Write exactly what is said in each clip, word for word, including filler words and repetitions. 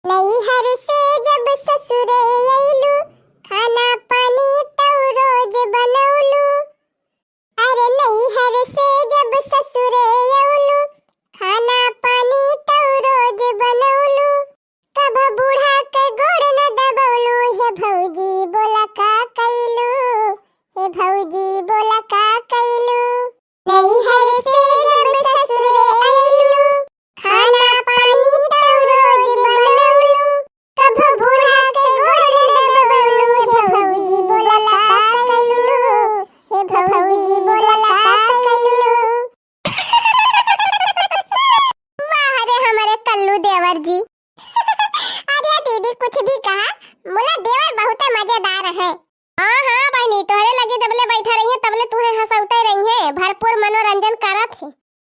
नैहर से जब ससुरे अइलू, खाना पानी तू रोज बनौलू। अरे नैहर से जब ससुरे अउलू, खाना पानी तू रोज बनौलू। कब बूढ़ा के गोड़ न दबौलू, हे भौजी बोला का कैलू, हे भौजी बोला का कैलू। नैहर से जब ससुरे अइलू, खाना पानी तू रोज बनौलू। कब बूढ़ा के गोड़ न दबौलू, हे भौजी बोला का कैलू, हे भौजी बोला का कैलू। वाह रे हमरे कल्लू देवर जी। अरे दीदी कुछ भी कहा, मुला देवर बहुते मजेदार है। हाँ, हाँ बहिनी, तोहरे लगे जबले बैठा रही है, तबले तुहे हंसौते रही है, भरपूर मनोरंजन करत है।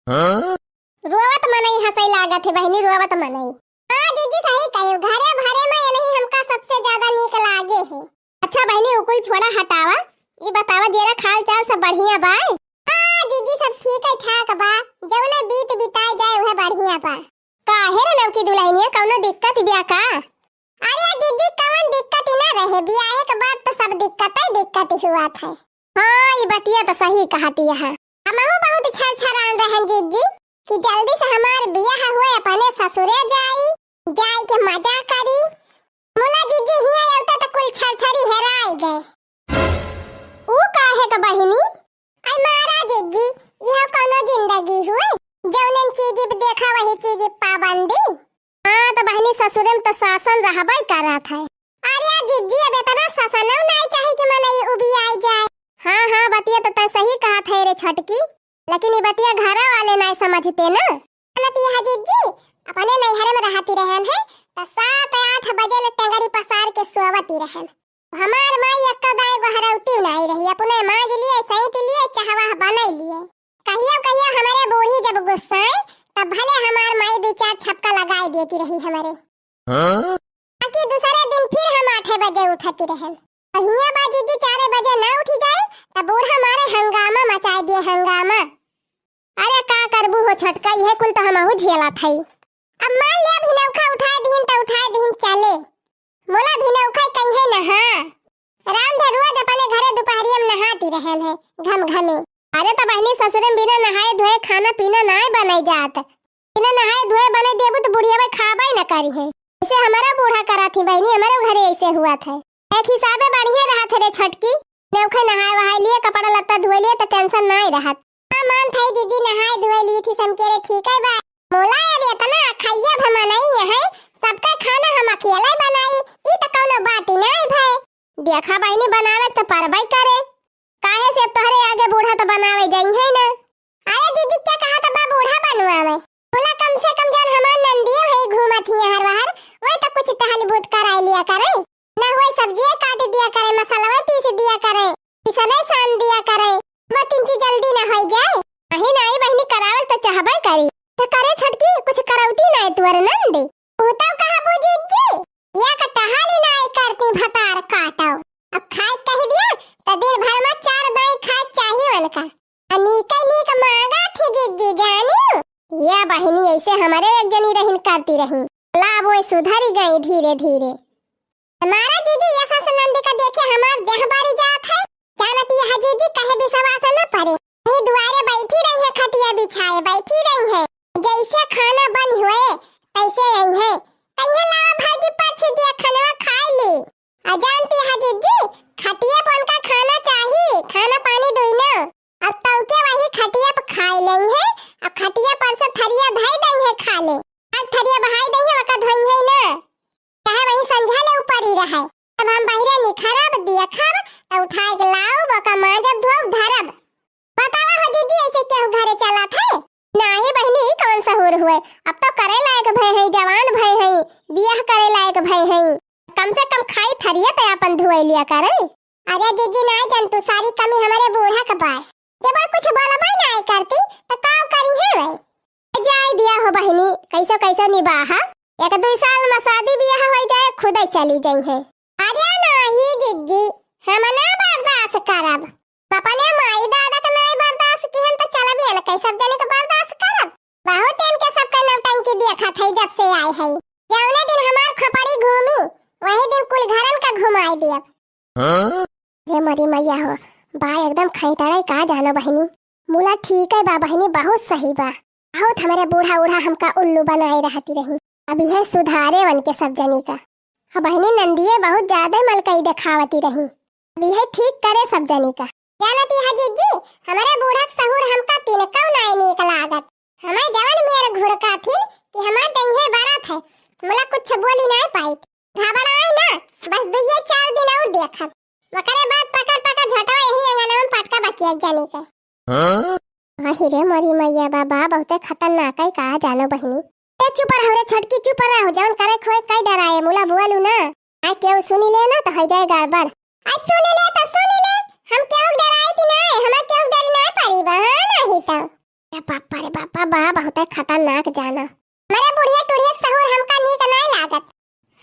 हाँ? रोवत मनई हंसई लागत है बहिनी, रोवत मनई। हाँ जीजी, सही कहे, घरे भरे में यही हमका सबसे ज्यादा नीक लागे है। अच्छा बहिनी, उ कुल छोड़ा, हटावा, ई बतावा, जेरा हाल चाल सब बढ़िया बा? हाँ जीजी, सब ठीक है ठाक बा, जौने बीत बिताए जाए उहे बढ़िया बा। काहे रे नवकी दुल्हनिया, कौनो दिक्कत बिया का? अरे जीजी, कवन दिक्कत ही ना रहे, बियाहे के बाद तो सब दिक्कत ही दिक्कत ही हुआ था। हाँ, ई बतिया तो सही कहती है। हमहू बहुत छरछरान रहन जीजी कि जल्दी से हमार बियाह हुए, अपने ससुरे जाई, जाई के मजा करी। मुला जीजी हिया अउते तो कुल छरछरी हेराई गए। ऊ काहे का बहिनी? आई मारा जीजी, यह कौनो जिंदगी हुए? जौनन चीज देखा वही चीज पाबंदी। हाँ, तो बहिनी ससुरे में तो शासन रहबे करत है। अरे जीजी, अब इतना शासनौ नाई चाही कि मनई उबियाई जाए। हाँ, हाँ, बतिया तो तै सही कहत है रे छोटकी, लेकिन ई बतिया घरा वाले नाई समझते ना। गलत यह जीजी, अपने नैहरे में रहती रहन है, तो सात आठ बजे ले टेंगरी पसार के सोवती रहन। हमार माई एक्को दाई गोहरौती नाई रही, अपने माज लिए, सैंत लिए, चहवा बनाई लिए। कहियो कहियो हमरे बूढ़ी जब गुस्साए, तब भले हमार माई दू चार छपका लगाई देती रही हमरे। हाँ? बाकी दूसरे दिन फिर हम आठे बजे उठती रहन। और हियां बा जीजी चारे बजे ना उठी जाए, तब बूढ़ा मारे हंगामा मचाए दिए, हंगामा। अरे का करबू हो छोटका, इहे कुल तो हमहू झेलत हई। अब मान ले, अब हिनौखा उठाए दिहिन त उठाए दिहिन चले। मोला भिनौखा कहिए नहा। राम धरुआ जब अपने घरे दुपहरिया में नहाती रहन है, घम घमे। अरे त बहिनी ससुरे में बिना नहाए धोए खाना पीना नाय बनाई जात। बिना नहाए धोए बनाई देबू त बुढ़िया में खाबे न करी है। ऐसे हमारा बूढ़ा करा थी बहिनी, हमारे घरे ऐसे हुआ था। एक हिसाबे बढ़िया रहा थे रे छोटकी, नौखे नहाए वहाए लिए, कपड़ा लत्ता धोए लिए त टेंशन नाय रहत। हाँ, मान थाई दीदी नहाए धोए ली थी समकेरे, ठीक है बा। मोला अब इतना अखैया भमनई है, सबका खाना हम अकेले बनाई, ई त कौनो बात ही नाय भय। देखा बहिनी, बनावे त परबई करे, काहे से अब तोहरे आगे बूढ़ा त बनावे जाई है ना। अरे दीदी, क्या कहा त बा बूढ़ा बनवावे? बोला कम से कम जान हमार नंदियो है घूमत ही हर बाहर, वही त कुछ टहल बूत कराई लिया करे। ना हुए सब्जियाँ काट दिया करे, मसाला पीस दिया करे, पिसने सान दिया करे, वो तीन चीज जल्दी ना होई जाए। अही नाई बहिनी, करावल त चाहबे करी। त करे छोटकी, कुछ करौती नाई तुअर नंद। ऊ तो कहबू जीजी, या का टहाली नाई करती भतार काटो। अब खाए कह दिया, त दिन भर में चार दाई खाए चाहिए उनका। अ नीके नीक मांगा थी जीजी जानी। या बहिनी ऐसे हमारे एक जनी रहिन करती रही। ला वो सुधरी गई धीरे धीरे। हमारा जीजी, ये सास नंदी का देखे हमार देह बारी जात है। जानत यह जीजी कहे विश्वास न परे। यही दुआरे बैठी रही है, खटिया बिछाए बैठी रही है। जैसे खाना बन हुए, तैसे यही है। कहिए लावा भौजी, परछी दिया, खानवा खाई ली। आ जानती है जीजी, खटिया पर उनका खाना चाही, खाना पानी दुइनो। अब तौके वही खटिया पर खाई लेई है, अब खटिया पर से थरिया धई दई है खा ले। आज थरिया बहाई दई है, वका धोई है ना। चाहे वही संझा ले ऊपर ही रहे। अब हम बहिरे निखरब, देखब, त उठाए के लाउब, ओका मांजब, धोब, धरब। बतावा हो दीदी, ऐसे केहू घरे चलत है? नाही बहिनी, ई कौन सहूर हुए? अब तो करे लायक भय है, जवान भय है, बियाह करे लायक भय है। कम से कम खाई थरिया त अपन धुआई लिया करे। अरे दीदी, नाही जन तू, सारी कमी हमारे बूढ़ा के बाय। जब और कुछ बोलबे नाही करती, त का करी है वे? जाए दिया हो बहिनी, कैसो कैसो निबाहा। एक दुई साल में शादी बियाह होई जाए, खुदे चली जाई है। अरे नाही जिज्जी, हम ना बर्दाश्त करब। अपने माई दादा के नाही बर्दाश्त किहन त चलबे न, कई सब जने के बर्दाश्त करब। बहुत इनके सबके नौटंकी देखत है जब से आए है। जौने दिन हमार खपड़ी घूमी, वही दिन कुल घरन का घुमाई दियब। हाँ? रे मोरी मैया हो, बा एकदम खैतड़े का जानो बहिनी। मुला ठीक है बा बहिनी, बहुत सही बा। बहुत हमरे बूढ़ा उढ़ा हमका उल्लू बनाए रहती रही। अब यह सुधारे वन के सब जनी का। अब बहिनी नंदिये बहुत ज्यादा मलकई देखावती रही। अब यह ठीक करे सब जनी का। जानती है जिज्जी, हमरे बूढ़ा के सहूर हमका तिनकौ नाय नीक लागत। हमें जवन मेर घुड़का थिन कि हमार देहे बरत है, मुला कुछ बोली नाय पाई। घबराई ना, बस दुइये चार दिन और देखब। ओकरे बाद पकड़ पकड़ झोटवा यही अंगनवा में पटका बकिया जानी के। हाँ? आही रे मोरी मैया बाबा, बहुते खतरनाक है का जानो बहिनी। ए चुप रहो रे छोटकी, चुप रहो, जवन करे खोए कई डराए, मुला बोलू ना। आ केहू सुनी ले ना तो हो जाए गड़बड़। आ सुनी ले तो सुनी ले, हम केहू डराए थी ना, हमें केहू डर ना पड़ी बा, हाँ नहीं तो। ए बापा रे बापा, बा बहुते खतरनाक जाना। मरे बुढ़िया टुढ़िया के सहूर हमका नीक नाय लागत।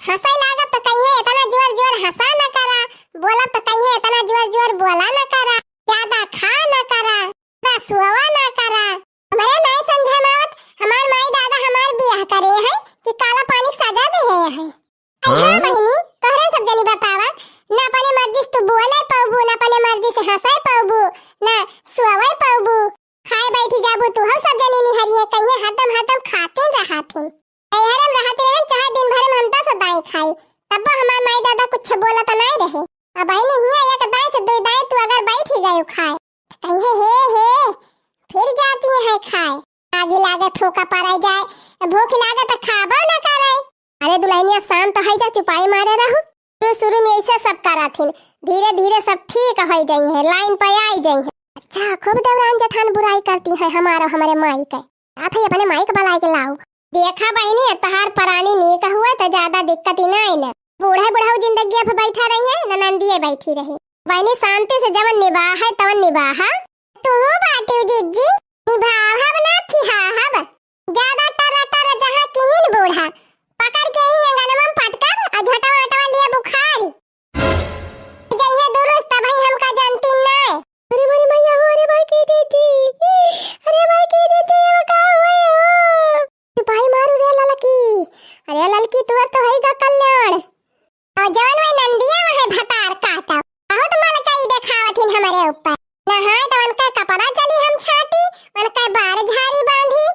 हंसै लागब त कहिए इतना जोर जोर हंसा न करा, बोलब त कहिए इतना जोर जोर बोला न करा, ज्यादा खा न करा, ज्यादा सुअवा न करा। हमरे नाय समझे में आवत, हमार माई दादा हमार बियाह करे हैं कि काला पानी के सजा दे हैं। अइहा हाँ? बहिनी, तोहरे सब जनी बतावा, ना अपने मर्जी से तू बोले पौबू, ना अपने मर्जी से हंसे पौबू, ना सुअवे पौबू। खाए बैठी जाबू तू, हम सब जनी निहरी है, कहिए हरदम हरदम खातिन रहाथिन। नैहरे में रहती रहन, चाहे दिन भर में हम दस दाई खाई, तब हमार माई दादा कुछ बोलत नाय रहे। अब बहिनी हिया एक दाई से दो दाई तू अगर बैठ ही गए खाए, तो कहिए हे हे, फिर जाती है खाए। आगी लागे फूका पराई जाए, भूख लागे तो खाबो न करे। अरे दुल्हनिया शांत है जा, चुपाई मारे रहू। शुरू शुरू में ऐसे सब कराथिन, धीरे धीरे सब ठीक हो जाई है, लाइन पे आई जाई है। अच्छा, खूब देवरान जेठान बुराई करती है हमारा, हमारे माई के। जात है अपने माई के बुलाए के लाओ। देखा बहिनी, तहार परानी नीक हुए तो ज्यादा दिक्कत ही ना आई ना। बूढ़े बुढ़ऊ जिंदगी अब बैठा रही है, ननंदिये बैठी रही। बहिनी शांति से जवन निबाह है तवन निबाहा। तू बाटू जिज्जी, निभाहब ना फिहाहब। ज्यादा टर टर जहाँ किहिन बूढ़ा, पकड़ के ही अंगनवा में पटकब और झोटवा ओटवा लिए बुखार। जइहे दुरुस्त तबही हमका जानती नाय। अरे मोरी मैया हो, अरे बड़की दीदी, अरे बड़की दीदी, अब का होए हो? सिपाही मारू रे ललकी, अरे ललकी तुअर तो है गा कल्याण। और जवन वह नंदिया वह भतार काटा, बहुत मलकई देखावत हिन हमरे ऊपर। नहाए तो उनका कपड़ा चली हम छाटी, उनका बार झारी बांधी।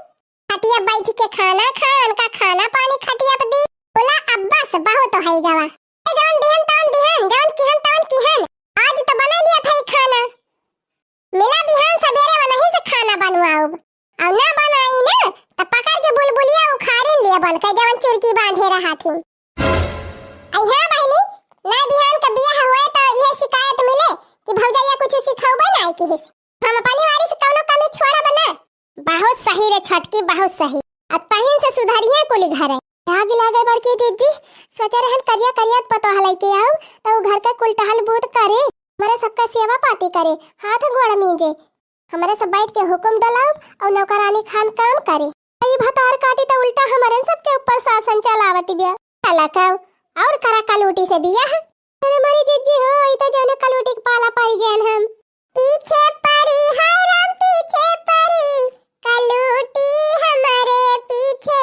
खटिया बैठ के खाना खाए, उनका खाना पानी खटिया पे दी। बोला अब बस बहुत हो गवा। ए जवन दिहन तवन दिहन, जवन किहन तवन किहन। आज तो बना लिया था ई खाना। मिला बिहान सबेरे वनही से खाना बनवाउब। और ना बनाई ना, तो पकड़ के बुलबुलिया उखाड़िन लिया बन के जवन चुरकी बांधे रहाथिन। अइहा बहिनी, ना बिहान का बियाह हुए तो यह शिकायत मिले कि भौजैया कुछ सिखौबे नाय किहिस। हम अपनी वारी से कौनो कमी छोड़ब ना। बहुत सही रे छोटकी, बहुत सही। अब तहिन से सुधरिए कुली घरे। आग लागे बड़की जिज्जी, सोचे रहन करिया करिया पतोह लइके आऊ, तो उ घर के कुल टहल बूत करे। हमरे सबका सेवा पाती करे, हाथ गोड़ मीजे। हमरे सब बैठ के हुकुम डलाऊ और नौकरानी खान काम करे। ई भतार काटी तो उल्टा हमरे सबके ऊपर शासन चलावत बिया। अलग आऊ और करा कलूटी से बियाह। अरे मोरी जिज्जी हो, ई तो जौने कलूटी के पाला पड़ गए हम। पीछे पड़ी है राम, पीछे पड़ी, कलूटी हमारे पीछे